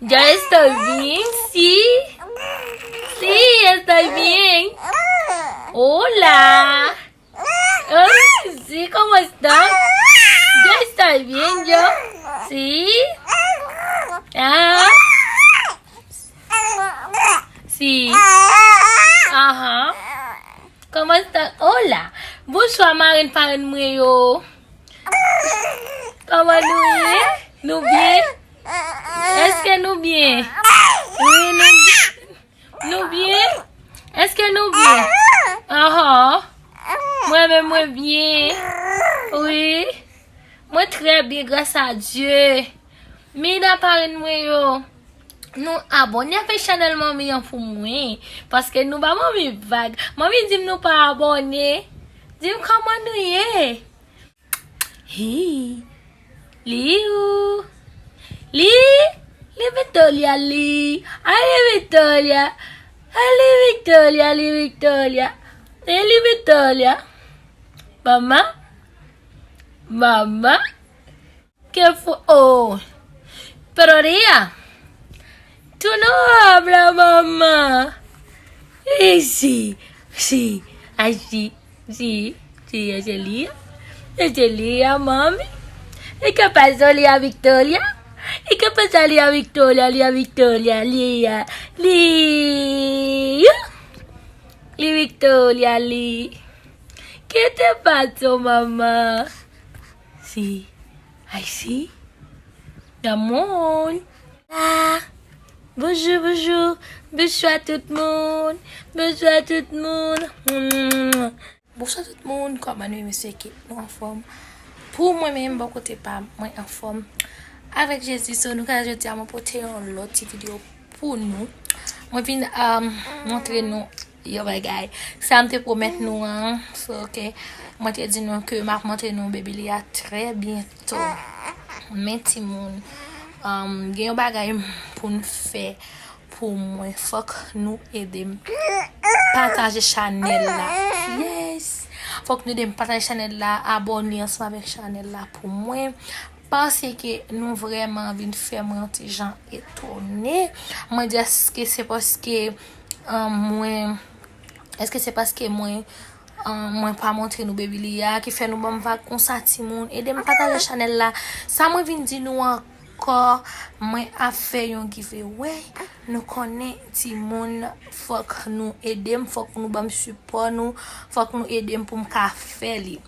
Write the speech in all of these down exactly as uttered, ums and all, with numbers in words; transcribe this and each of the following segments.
Yo estoy bien, sí. Sí, estoy bien. Hola. Oh, sí, ¿cómo estás? Yo estoy bien, yo. Sí. Ah. Sí. Ajá. ¿Cómo estás? Hola. Bonswa, marenn parenn mwen yo. Kòman nou ye? Nou byen? Èske nou byen? Wi, nou byen. Nou byen? Èske nou byen? Anhan. Mwen menm, mwen byen. Wi. Mwen trè byen, gras a Dye. Mina parenn mwen yo, nou abòne avèk chanèl manmi an pou mwen. Paske nou ba manmi vag. Manmi di m nou pa abòne. Di m kòman nou ye? Hi. Li ou. Li. Li Victoria, li. Ay, li Victoria. Ay, li Victoria, li Victoria. E li Victoria. Mama. Mama. ¿Qué fue? Oh. Pero Lia, tú no hablas, mamá. Y sí, sí, ay, sí, sí, sí, ese Lia, ese Lia, mami. ¿Y qué pasó, Lia Victoria? ¿Y qué pasó, Lia Victoria, Lia Victoria, Lia, Lia, Lia Victoria, Lia? ¿Qué te pasó, mamá? Sí. Ay, sí. Damon. Ah. Bonjou, bonjou. Bonswa tout moun. Bonswa tout moun. Hmm. Bonswa tout moun. Kòman nou ye, mesye? Ke nou anfòm? Pou mwen menm, bò kote pa m, mwen anfòm. Avèk Jezi, so nou ka jodi a mwen pote yon lòt ti videyo pou nou. Mwen vin, um, montre nou yon bagay. Sa m te pwomèt nou an, so, ok. Mwen te di nou ke m ap montre nou baby Lia trè byento. Men timoun, um, gen yon bagay pou n fè pou mwen. Fòk nou ede m pataje chanèl la. Yes! Fòk nou ede m pataje chanèl la, abòne ansanm avèk chanèl la pou mwen. Paske nou vrèman vin fè mwen yon ti jan etone. Mwen di, èske se paske, um, mwen, èske se paske mwen, um, mwen pa montre nou baby Lia ki fè nou ban m vag konsa, timoun? Ede m pataje chanèl la. Sa mwen vin di nou ankò, mwen ap fè yon giveaway. Nou konnen, timoun, fòk nou ede m, fòk nou ban m sipò nou, fòk nou ede m pou m ka fè li.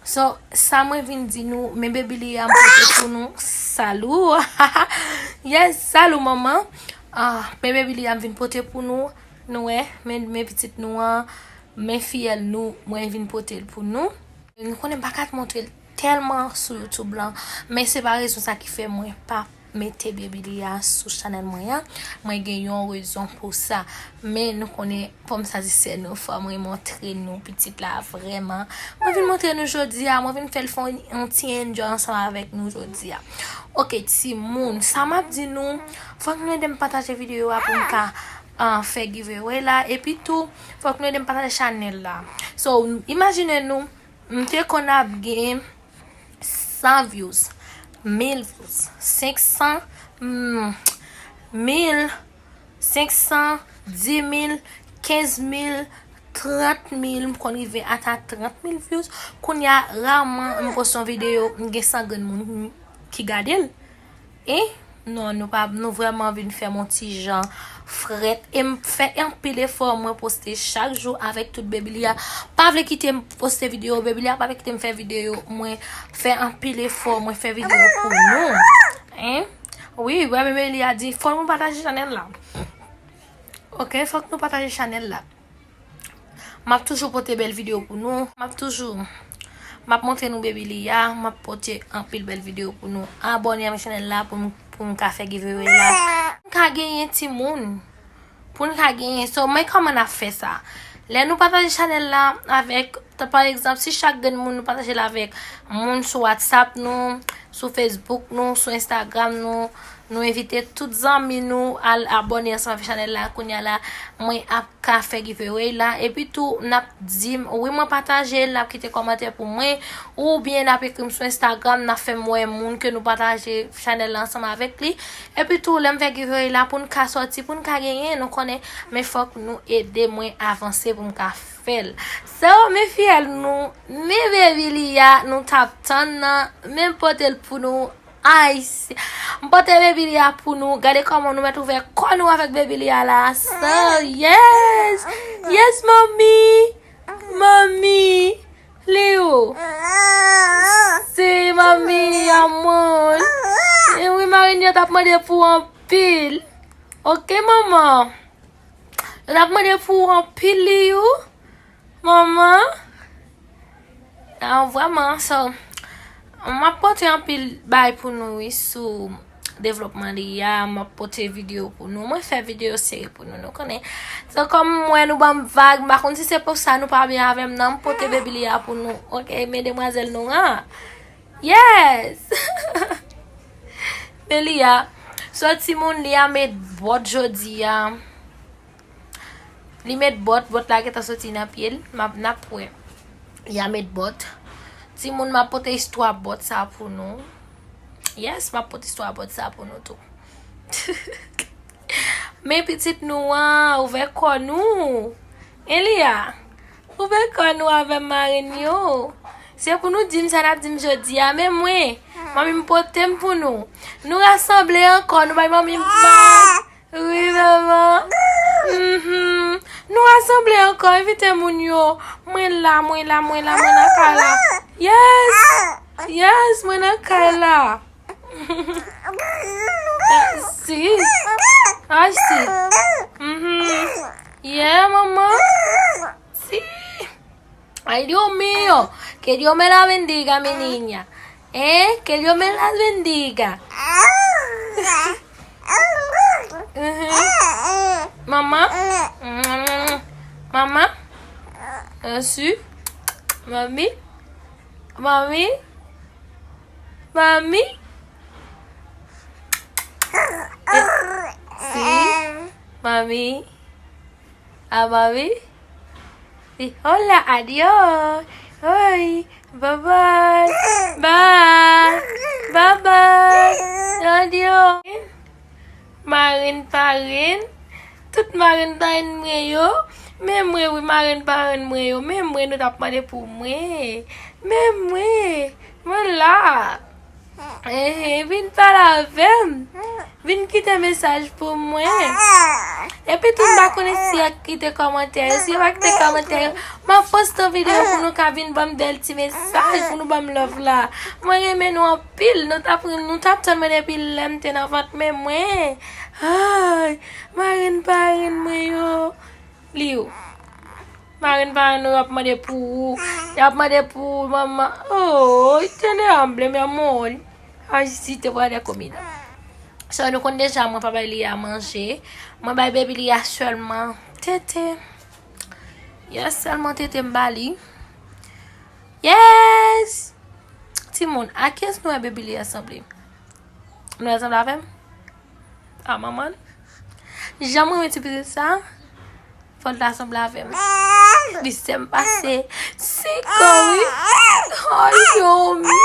So, sa mwen vin di nou, men baby Lia m pote pou nou. Salou. Yes, salou, manman. Ah, men baby Lia m vin pote pou nou. Nou wè, men, men pitit nou an, men fiyèl nou, mwen vin pote l pou nou. Nou konnen m pa ka montre l tèlman sou YouTube lan, men se pa rezon sa ki fè mwen pa mete baby Lia sou chanèl mwen an. Mwen gen yon rezon pou sa. Men nou konnen, fò m sazisè nou, fò mwen montre nou pitit la vrèman. Mwen vin montre nou jodi a, mwen vin fè l fè yon, yon ti enjoy ansanm avèk nou jodi a. Ok, timoun, sa m ap di nou, fòk nou ede m pataje videyo a pou m ka, ah, fè giveaway la. Epi tou, fòk nou ede m pataje chanèl la. So, imajine nou, m te konn ap gen san views, mil views, senk san, mm, mil, senk san, dis mil, kenz mil, trant mil, m konn rive ata trant mil views. Kounye a, raman m poste yon videyo, m gen san grenn moun ki gade l. E non, nou pa, nou vrèman vin fè m yon ti jan frèt. E m fè anpil efò, mwen poste chak jou avèk tout baby Lia. Pa vle kite m poste videyo baby Lia, pa vle kite m fè videyo, mwen fè anpil efò, mwen fè videyo pou nou. Hein? Wi, wè, baby Lia di, fò nou pataje chanèl la. Ok, fòk nou pataje chanèl la. M ap toujou pote bèl videyo pou nou. M ap toujou, m ap montre nou baby Lia. M ap pote anpil bèl videyo pou nou. Abòne avèk chanèl la pou m, pou m ka fè giveaway la. Pou n ka genyen timoun. Pou n ka genyen. So, men kòman n ap fè sa? Lè nou pataje chanèl la avèk, ta, pa egzanp, si chak grenn moun nou pataje l avèk moun sou WhatsApp nou, sou Facebook nou, sou Instagram nou, Nou envite tout zanmi nou al abòne ansanm avèk chanèl la. Kounye a la, mwen ap ka fè giveaway la. Epi tou, n ap di m, wi, mwen pataje l, n ap kite kòmantè pou mwen. Oubyen n ap ekri m sou Instagram, n ap fè m wè moun ke nou pataje chanèl la ansanm avèk li. Epi tou, lè m fè giveaway la, pou n ka sòti, pou n ka genyen, nou konnen, men fòk nou ede mwen avanse pou m ka fè l. So, men fiyèl nou, men baby Lia, nou t ap tann nan, men m pote l pou nou. Ay, si. M pote baby Lia pou nou. Gade kòman nou mèt ouvè kò nou avèk baby Lia la. So, yes. Yes, manmi. Manmi. Li ou? Si, manmi, amor. E wi, marenn yo t ap mande pou anpil. Oke, manman. Yo t ap mande pou anpil, li ou? Manman. Ah, vrèman, so, m ap pote anpil bay pou nou, wi, sou devlopman Lia, m ap pote videyo pou nou. Mwen fè videyo seri pou nou, nou konnen. So, kòm m wè nou ban m vag, m pa konn si se pou sa nou pa byen avè m nan, m pote baby Lia pou nou. Oke, men demwazèl nou an. Yes! Men Lia, so timoun, Lia met bòt jodi a. Li met bòt, bòt la gentan soti nan pye l. M ap, n ap wè. Lia met bòt. Timoun, m ap pote istwa bòt sa pou nou. Yes, m ap pote istwa bòt sa pou nou tou. Men pitit nou an, ouvè kò nou. Hein, Lia, ouvè kò nou avè marenn yo. Se pou nou di m sa n ap di m jodi a, men mwen, manmi m pote m pou nou. Nou rasanble ankò, nou bay manmi m vag. Wi, manman. Mhm. Nou rasanble ankò, envite moun yo. Mwen la, mwen la, mwen la, mwen nan kay la. Yes! Yes, mwen nan kay la. Si. Ay, si. Mhm. Yeah, manman. Si. Ay, Dios mío. Que Dios me la bendiga, mi niña. Eh, que Dios me la bendiga. Mhm. Mamá. Mamá. Eh, si. Mami. Mami. Mami. Eh, si. Mami. A mami. Di hola, adios. Oi, bye bye. Bye. Bye bye. Adios. Marenn parenn. Tout marenn parenn mwen yo. Men mwen, wi, marenn parenn mwen yo. Men mwen, nou t ap mande pou mwen. Men mwen. Mwen la. Ehe, vin pale avè m. Vin kite mesaj pou mwen. Epi tou, m pa konnen si y ap kite kòmantè yo. Si yo pa kite kòmantè yo, m ap poste yon videyo pou nou ka vin ban m bèl ti mesaj, pou nou ban m love la. Mwen renmen nou anpil. Nou t ap, nou t ap tann mwen depi lè m te nan vant men mwen. Ay, marenn parenn mwen yo. Li ou? Marenn parenn ou, y ap mande pou ou. Y ap mande pou ou, manman. Oh, tene hambre, mi amor. Ay, si te pral de komida. So, nou konn deja, mwen pa bay Lia manje. Mwen bay baby Lia sèlman tete. Yes, sèlman tete m ba li. Yes! Timoun, a kiyès nou wè baby Lia sanble? Nou wè l sanble avè m? A manman l. Jan mwen renmen ti pitit sa, fò l ta sanble avè m. Li sè m pase senk an, wi. Ay, yo, mi.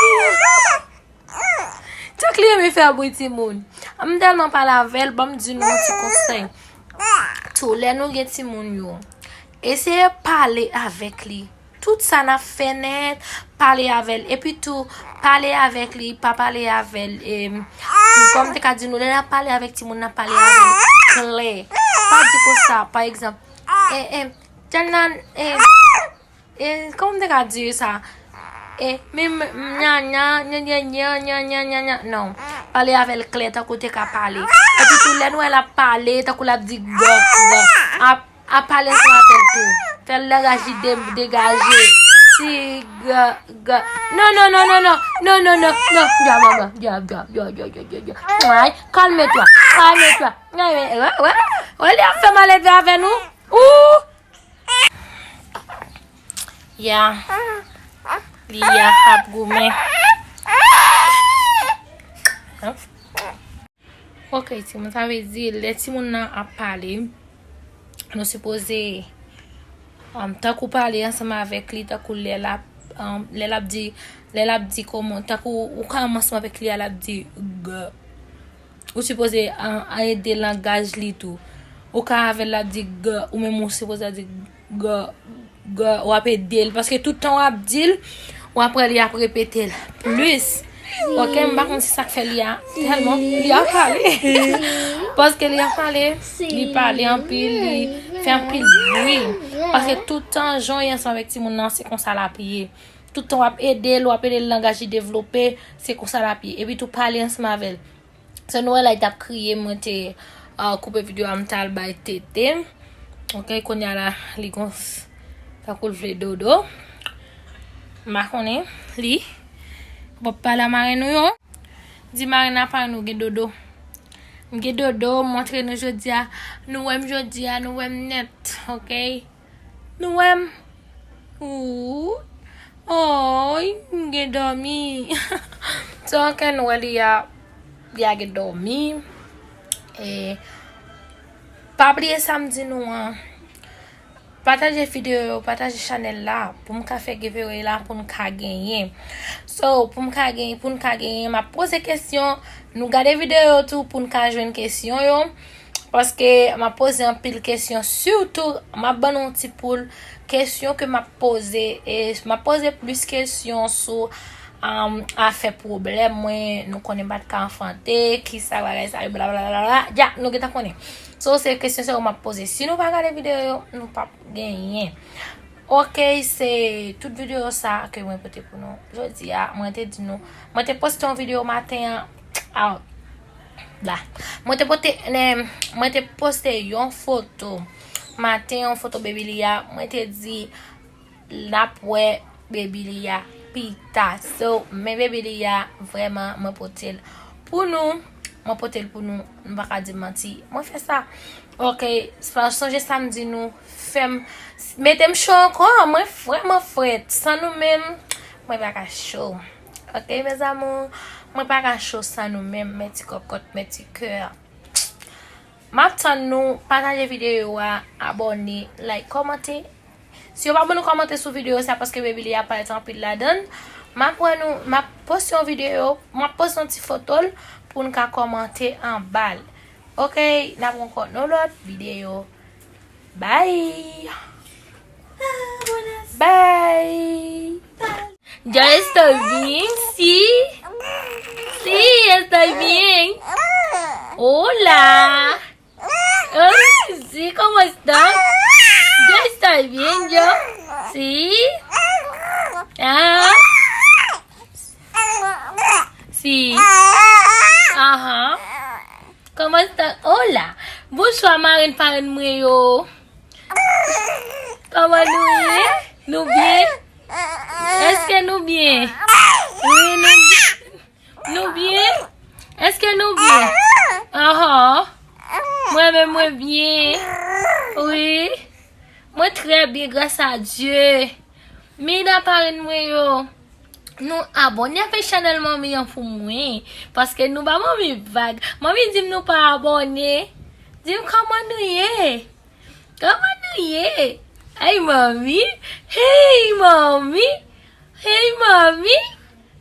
Tank li renmen fè bri, timoun. M tèlman pale avè l, ban m di nou yon ti konsèy. Tou, lè nou gen timoun yo, eseye pale avèk li. Tout sa n ap fè nèt, pale avè l. Epi tou, pale avèk li, pa pale avè l, em, kòm m te ka di nou, lè n ap pale avèk timoun, n ap pale avè l klè. Pa di konsa, pa egzanp, e, e, tèl nan, e, e, kòman m te ka di sa? E, men, m, nya, nya, nya, nya, nya, nya, nya, nya, nya, non. Pale avè l klè, tankou w te ka pale. Epi tou, lè n wè l ap pale, tankou l ap di gò, gò, ap A pale ansanm avè l tou. Fè l lè raj li de-, degaje. Ti ga, ga. Non, non, non, non, non. Non, non, non, non. Dya, dya, dya, dya, dya. Ay, calme-toi. Calme-toi. Ay, wè, wè, wè. Wè, li ap fè malelve avè nou. Ou. Ya. Li ya ap goumen. Hein? Ok, timoun, sa vle di, lè timoun nan ap pale, nou sipoze, um, tankou pale ansanm avèk li, tankou lè l ap, um, lè l ap di, lè l ap di kòman, tankou ou ka ansanm avèk li a, l ap di g. Ou sipoze, um, ede langaj li tou. Ou ka avè l, l ap di g, ou menm ou sipoze di g, g, w ap ede l. Paske tout tan w ap di l, w ap wè li ap repete l plis. Ok, m pa konn si sa k fè li a tèlman, li ap pale. Paske li ap pale, li pale anpil, li fè anpil bri. Paske tout tan, jan w ye ansanm avèk timoun nan, se konsa l ap ye. Tout tan w ap ede l, w ap ede l langaj li devlope, se konsa l ap ye. Epi tou pale ansanm avè l. Se nou wè la, li t ap kriye, mwen te, ah, koupe videyo a, m t al bay tete. Ok, kounye a la, li gon s-, tankou l vle dodo. M pa konnen, li. Bon, pale a marenn nou yo. Di marenn apa nou gen dodo. M gen dodo, m montre nou jodi a. Nou wè m jodi a, nou wè m nèt, ok? Nou wè m? Ou? Oy, m gen dòmi. So, ok, nou wè li a, li a gen dòmi. E, pa bliye sa m di nou an. Pataje videyo yo, pataje chanèl la pou m ka fè giveaway la pou n ka genyen. So, pou m ka genyen, pou n ka genyen, m ap poze kesyon. Nou gade videyo yo tou pou n ka jwenn kesyon yo. Paske m ap poze anpil kesyon. Sitou, m ap ban nou yon ti poul kesyon ke m ap poze. E m ap poze plis kesyon sou, um, afè pwoblèm mwen. Nou konnen m pa t ka anfante, kisa bagay sa yo, blablabla. Ya, nou gentan konnen. So, se kesyon sa yo m ap poze. Si nou pa gade videyo yo, nou p ap genyen. Ok, se tout videyo sa ke mwen pote pou nou jodi a. Mwen te di nou, mwen te poste yon videyo maten an. Ah, la. Mwen te pote, ne, mwen te poste yon foto maten, yon foto Baby Lia. Mwen te di, n ap wè Baby Lia pita. So, men Baby Lia, vrèman, mwen pote l pou nou. Mwen pote l pou nou. Nou pa ka di m manti. Mwen fè sa. Ok, pa sonje sa m di nou. Fè m, mete m cho ankò. Mwen vrèman frèt. San nou menm, mwen pa ka cho. Ok, mes amours, mwen pa ka cho san nou menm. Mèsi kòkòt, mèsi kè. M ap tann nou, pataje videyo a, abòne, like, kòmante. Si yo pa ban nou kòmante sou videyo sa, paske Baby Lia parèt anpil ladan l, m ap wè nou, m ap poste yon videyo, m ap poste yon ti foto l pou n ka kòmante anba l. Ok, n ap rankont nan lòt videyo. Bye. Bye. Ya estoy bien, sí. Sí, estoy bien. Hola. Ay, sí, ¿cómo estás? Yo estoy bien, yo. Sí. Ah. Sí. Ajá. ¿Cómo estás? Hola. Bonswa, marenn parenn mwen yo. Kòman nou ye? Nou byen? Èske nou byen? Wi, nou, nou byen? Èske nou byen? Aha. Mwen menm, mwen byen. Wi. Mwen trè byen, gras a Dye. Mina parenn mwen yo. Nou abòne avèk chanèl manmi an pou mwen. Paske nou ba manmi vag. Manmi di m nou pa abòne. Di m kòman nou ye? Kòman nou ye? Hey, manmi. Hey, manmi. Hey, manmi.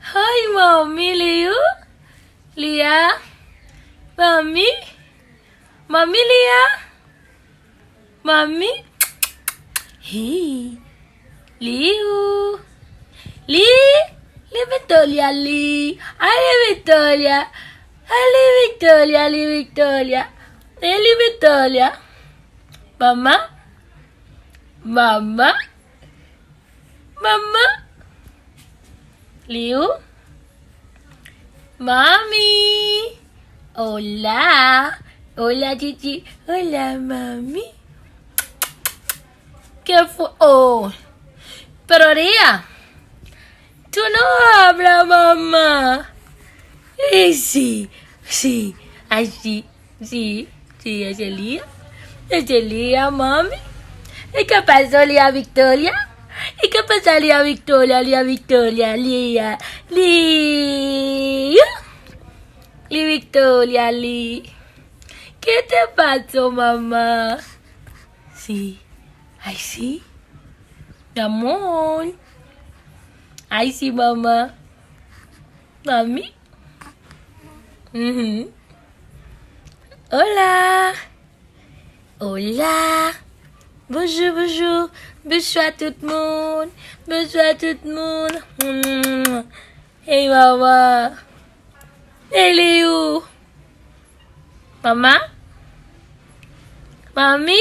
Hey, manmi, Liu. Lia. Manmi. Manmi, Lia. Manmi. Hey. Liu. Li. Li Victoria, li. Ay, li Victoria. Ay, li Victoria, li Victoria. Ay, li Victoria. Mama. Mama. Mama. Liu. Mami. Hola. Hola, Gigi. Hola, mami. ¿Qué fue? Oh. Pero Lia. Tú no hablas, mamá. Eh, sí, sí, así, sí, sí, ese Lia. Ese Lia, mami. ¿Y qué pasó, Lia Victoria? ¿Y qué pasa, Lia Victoria, Lia Victoria, Lia, Lia? Li Victoria, li. ¿Qué te pasó, mamá? Sí. Ay, sí. Come on. Ay, sí, mamá. Mami. Mhm. Hola. Hola. Bonjou, bonjou. Bonjou a tout moun. Bonjou a tout moun. Mm. Hey, mama. Hey, Liu. Mama? Mami?